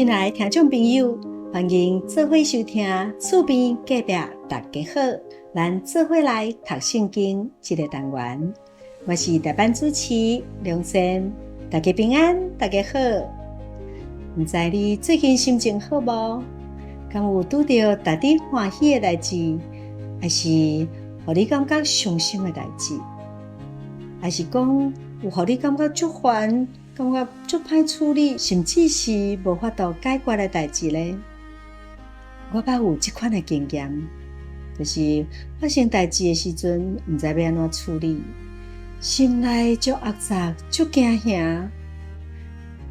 親愛的聽眾朋友，歡迎做伙收聽厝邊隔壁大家好，咱做伙來讀聖經這個單元。我是代班主持梁仙，大家平安，大家好。毋知你最近心情好無？敢有拄著值得歡喜的代誌，抑是予你感覺傷心的代誌？抑是講有予你感覺足煩、感覺足歹處理，甚至是無法度解決的代誌咧？我捌有這款的經驗，就是發生代誌的時陣，毋知欲按怎處理，心內足壓雜、足驚嚇。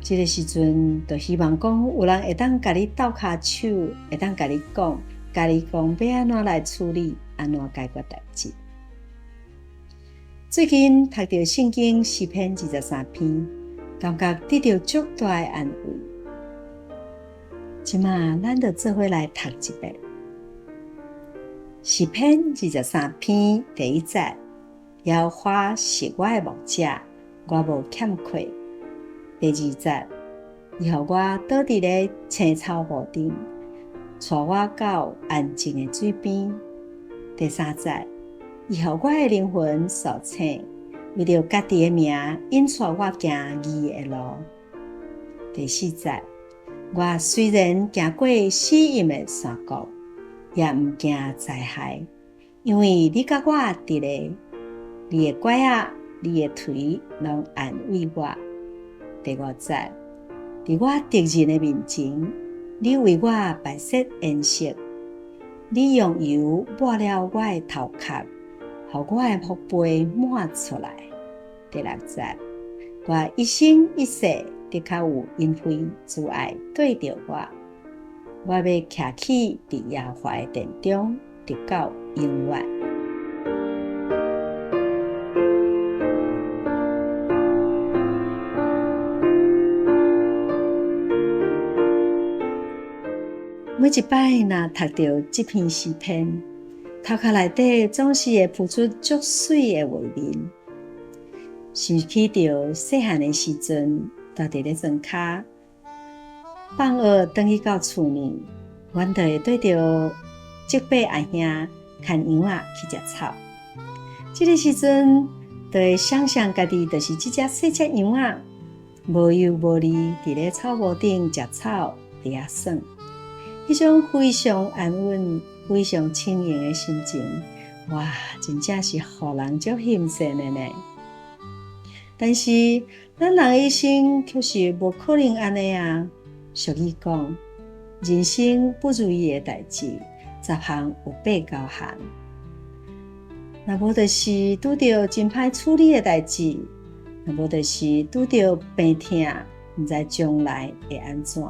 這个時陣，就希望講有人會當共你鬥跤手，會當共你講，共你講欲按怎來處理，按怎解決代誌。最近讀著聖經詩篇23篇，感覺得著足大的安慰。這馬咱就做伙來讀一遍詩篇23篇第一節：耶和華是我的牧者，我無欠缺。第二節，伊予我倒佇咧青草坡頂，帶我到安靜的水邊。第三節，伊予我的靈魂甦醒，為著家己的名，引帶我行義的路。第四節，我雖然行過死蔭的山谷，也毋驚災害，因為你佮我佇咧，你的拐仔、你的槌攏安慰我。第五節，佇我敵人的面前，你為我擺設筵席，你用油抹了我的頭殼，予我的福杯滿出來。第六節，我一生一世的確有恩惠慈愛綴著我，我欲徛起佇耶和華的殿中，直到永遠。每一擺若讀著這篇詩篇，頭殼內底總是會浮出足媠的畫面。想起著細漢的時陣，蹛佇咧莊跤，放學轉去到厝呢，阮就會綴著叔伯阿兄牽羊仔去食草。這个時陣，就會想像家己就是這隻細隻羊仔，無憂無慮佇咧草坡頂食草，佇遐耍。彼種非常安穩、非常輕盈的心情，哇，真正是予人足欣羨的呢。但是，咱人一生卻是無可能按呢啊。俗語講，人生不如意的代誌，十項有八九項。若無就是拄著真歹處理的代誌，若無就是拄著病痛，毋知將來會按怎。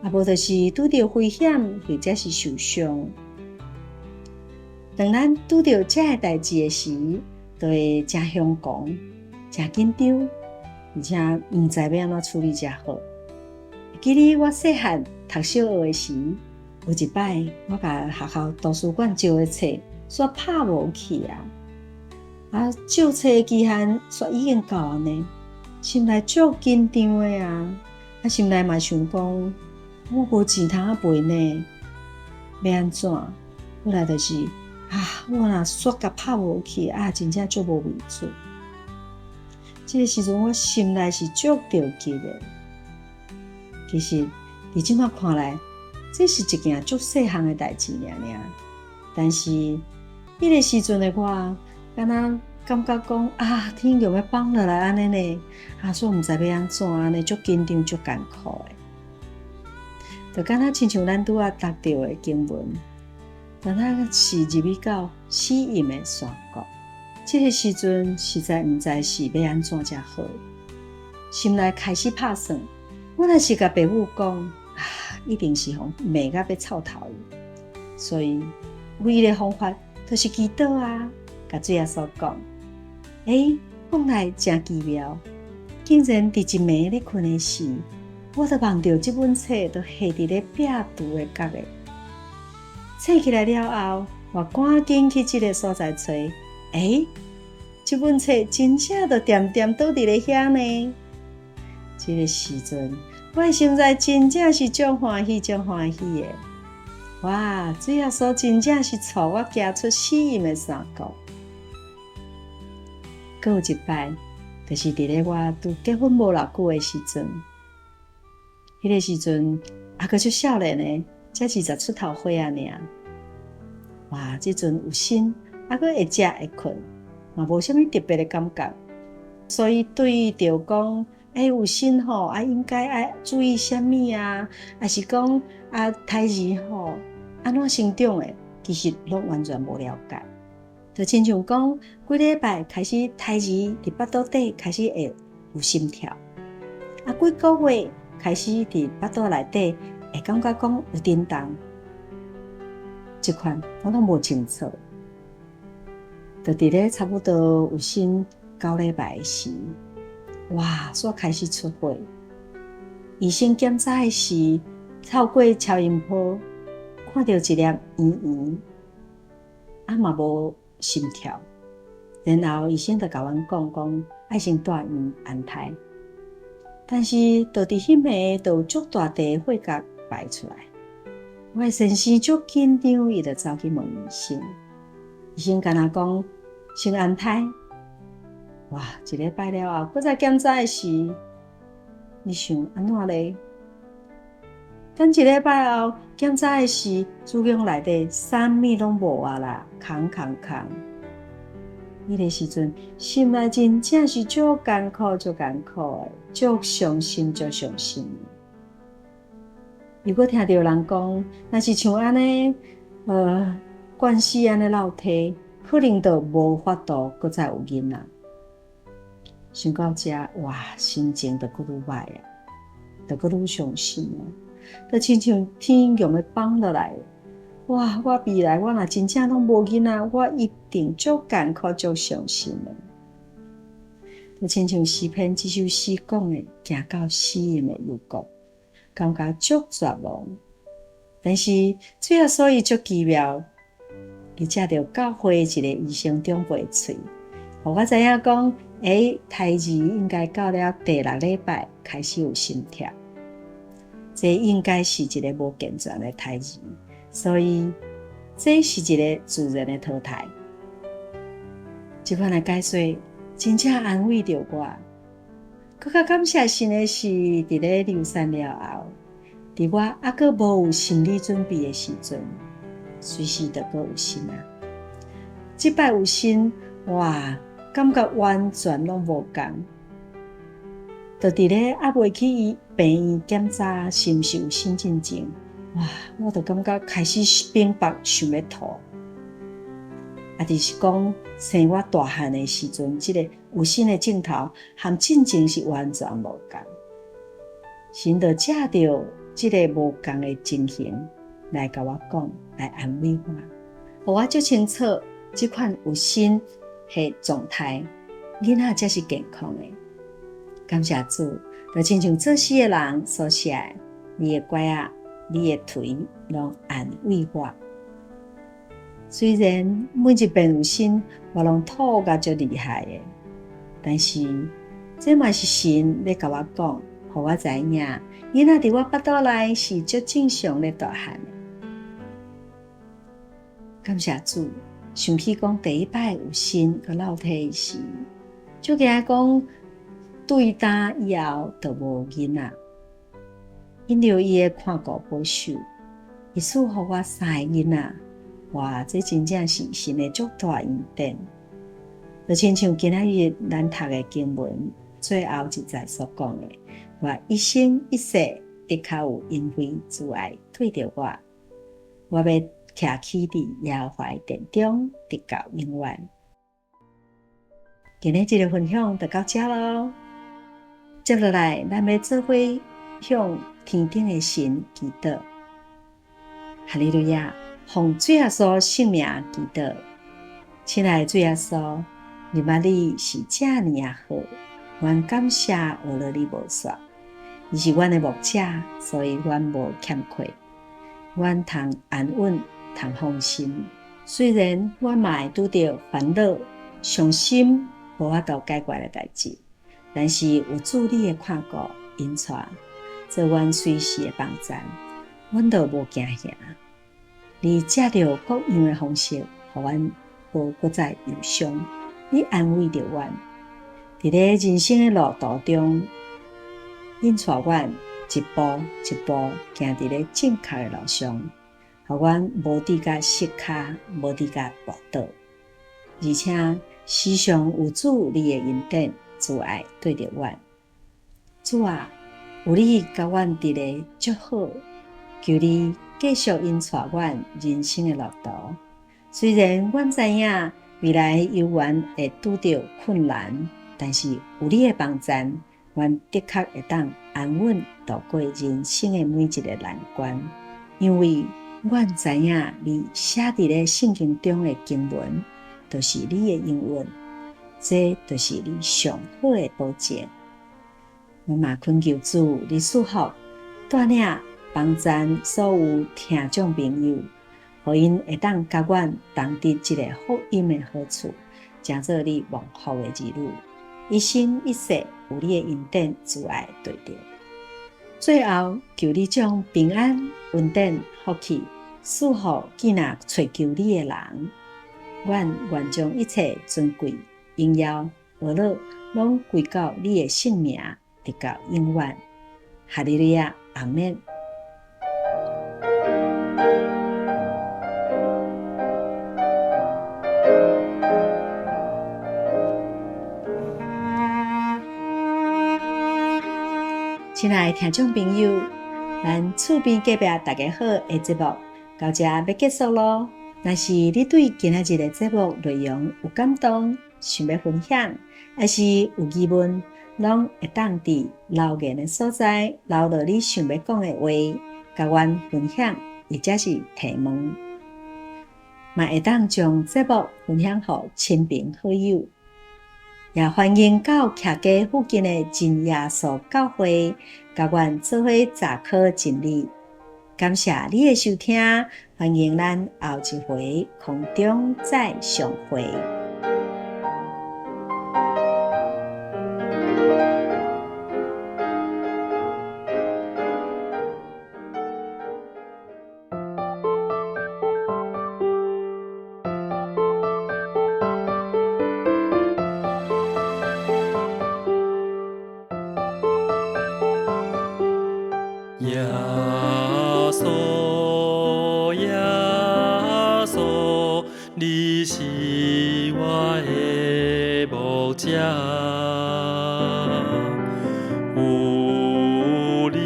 啊，無就是拄著危險，或者是受傷。當咱拄著這个代誌的時，就會誠惶恐、誠緊張，而且毋知欲按怎處理才好。會記得我細漢讀小學的時，有一擺我共學校圖書館借的冊煞拍無去啊！啊，借冊的期限煞已經到按呢，心內足緊張的啊！啊，心內嘛想講，我無錢通啊賠呢，欲按怎？後來就是啊，我若煞共拍無去啊，真正足無面子。這个時陣我心內是足著急的。其實佇這馬看來，這是一件足細項的代誌爾爾。但是彼个時陣的我，敢若感覺講啊，天就欲崩落來按呢呢，啊，煞毋知欲按怎按呢，足緊張、足艱苦的。就敢若親像咱拄仔讀著的經文，敢若是入去到死蔭的山谷，這个時陣實在毋知是欲按怎才好，心內開始拍算，我若是共爸母講，啊，一定是予罵甲欲臭頭去，所以唯一的方法就是祈禱啊，共主耶穌講，欸，講來誠奇妙，竟然佇一暝咧睏的時，我就夢著這本冊就下佇咧壁櫥的角的，醒起來了後，我趕緊去這个所在揣，欸，這本冊真正就恬恬倒佇咧遐呢。這个時陣，我的心內真正是足歡喜，足歡喜的。哇！主耶穌真正是帶我行出死蔭的山谷。閣有一擺，就是佇咧我拄結婚無偌久的時陣，彼個時陣猶閣足少年的，才二十出頭歲仔爾。哇！這陣有身，猶閣會食會睏，嘛無啥物特別的感覺，所以對著講，欸，有身吼，啊應該愛注意啥物啊？抑是講啊胎兒吼，按怎成長的，其實攏完全無了解。就親像講，幾禮拜開始胎兒佇腹肚底開始會有心跳，啊幾個月開始佇腹肚內底會感覺講有震動，這款我攏無清楚。就佇咧差不多有身9禮拜時，哇，煞開始出血。醫生檢查的時，透過超音波看著一粒圓圓，啊嘛無心跳。然後醫生就共阮講講，愛先帶院安胎。但是，就佇彼暝，就有足大塊血共排出來。我的先生足緊張，伊就走去問醫生。醫生敢若講先安胎。哇！一禮拜了後，閣再檢查的時，你想按怎咧？等一禮拜後檢查的時，子宮內底啥物攏無啊啦，空空空。彼個時陣，心內真正是足艱苦、足艱苦的，足傷心、足傷心。如果聽著人講，若是像按呢，慣勢按呢落體，可能就無法度閣再有囡仔。想到這，哇，心情就閣愈歹啊，就閣愈傷心啊，就親像天共欲崩落來。哇！我未來我若真正攏無囡仔，我一定足艱苦、足傷心的。就親像詩篇這首詩講的，行到死蔭的幽谷，感覺足絕望。但是主耶穌伊足奇妙，伊藉著教會一個醫生長輩喙，予我知影講，欸，胎兒應該到了第六禮拜開始有心跳，這應該是一個無健全的胎兒。所以，這是一個自然的淘汰。這款的解說真正安慰著我。閣較感謝神的是，佇咧流產了後，佇我猶閣無有心理準備的時陣，隨時就閣有身啊。這擺有身，哇，感覺完全攏無仝。就佇咧猶未去醫病院檢查是毋是有身進前，哇！我就感覺開始反腹想欲吐，啊，就是講生我大漢的時陣，這個有身的症頭和進前是完全無仝。神就藉著這個無仝的情形來共我講，來安慰我，予我足清楚這款有身的狀態，囡仔才是健康的。感謝主，就親像作詩的人所寫的，你的拐仔，你的槌攏安慰我。雖然每一遍有身，我攏吐甲足厲害的，但是這嘛是神咧共我講，予我知影，囡仔佇我腹肚內是足正常咧大漢的。感謝主，想起講第一擺有身閣落體時，足驚講對今以後就無囡仔。因著伊的看顧保守，伊賜予我三个囡仔，哇！這真正是神的足大恩典。就親像今仔日咱讀的經文最後一節所講的，我一生一世的確有恩惠慈愛對著我，我欲徛起佇耶和華的殿中，直到永遠。今日這個分享就到這囉。接落來，咱欲做伙向天頂的神祈禱。哈利路亞，奉主耶穌聖名祈禱。親愛的主耶穌，認捌你是遮爾仔好，阮感謝為著你無煞。你是阮的牧者，所以阮無欠缺。阮通安穩，通放心。雖然阮嘛會拄著煩惱、傷心、無法度解決的代誌，但是有主你的看顧、引帶，做阮隨時的幫贊，阮就無驚嚇。你藉著各樣的方式，予阮無閣再憂傷。你安慰著阮，佇咧人生的路途中，引帶阮一步一步行佇咧正確的路上，予阮無致甲失跤，無致甲跋倒。而且時常有主你的恩典慈愛綴著阮。主啊，有你佮阮佇咧足好，求你繼續引帶阮人生的路途。雖然阮知影未來猶原會拄著困難，但是有你的幫贊，阮的確會當安穩度過人生的每一个難關。因為阮知影你寫佇咧聖經中的經文，就是你的應允，這就是你上好的保證。我嘛懇求主，你賜福帶領幫贊所有聽眾朋友，予𪜶會當佮阮同得這个福音的好處，成做你蒙福的兒女，一生一世有你的恩典慈愛綴著。最後，求你將平安、恩典、福氣賜予見若揣求你的人。阮願將一切尊貴、榮耀、呵咾，攏歸到你的聖名，直到永遠。哈利路亞，阿們。親愛的聽眾朋友，咱厝邊隔壁大家好的節目到這欲結束囉。若是你對今仔日的節目內容有感動，想欲分享，抑是有疑問，攏會當佇留言的所在留落你想欲講的話，共阮分享，或者是提問，嘛會當將節目分享予親朋好友。也歡迎到徛家附近的真耶穌教會，佮阮做伙查考真理。感謝你的收聽，歡迎咱後一回空中再相會。耶穌，耶穌，你是我的牧者，有你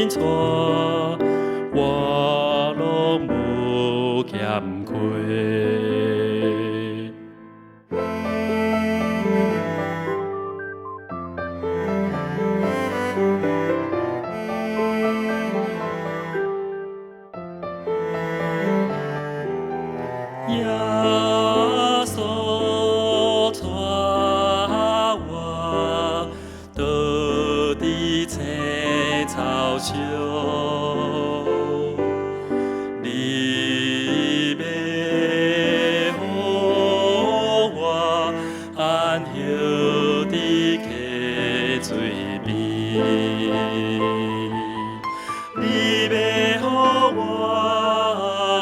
引帶，我攏無欠缺。耶穌帶我倒佇青草上，你欲予我安歇佇溪水邊，你欲予我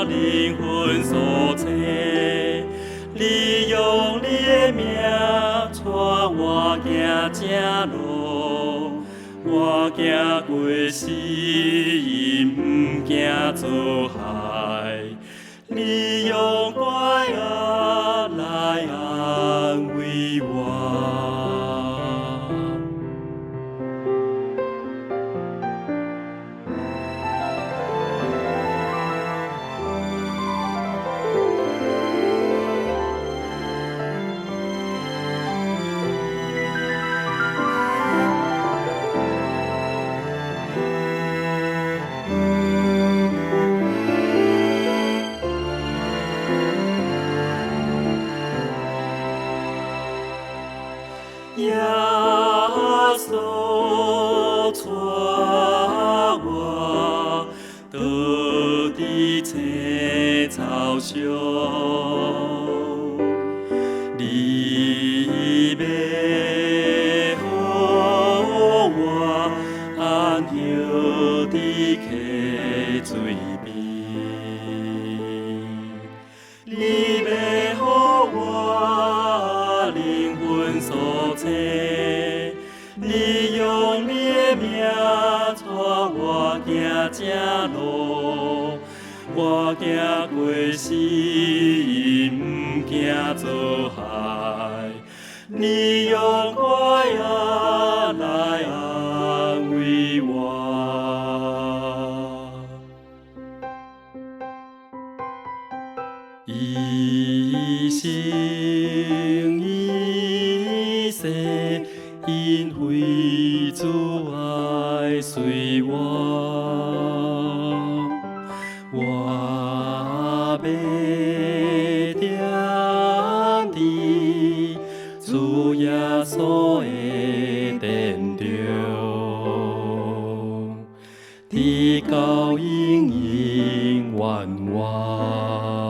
靈魂甦醒，你用你的名帶我行正路，我行過死蔭，毋驚遭害。你用拐仔來安慰我。耶穌帶我倒佇青草上，你欲予溪水邊。你欲予我靈魂甦醒，你用你的名帶我行這路，我行過死蔭，毋驚遭害。你用我的愛來安慰我。一生一世，因為主愛隨我，我欲踮佇主耶穌的殿中，直到永永遠遠。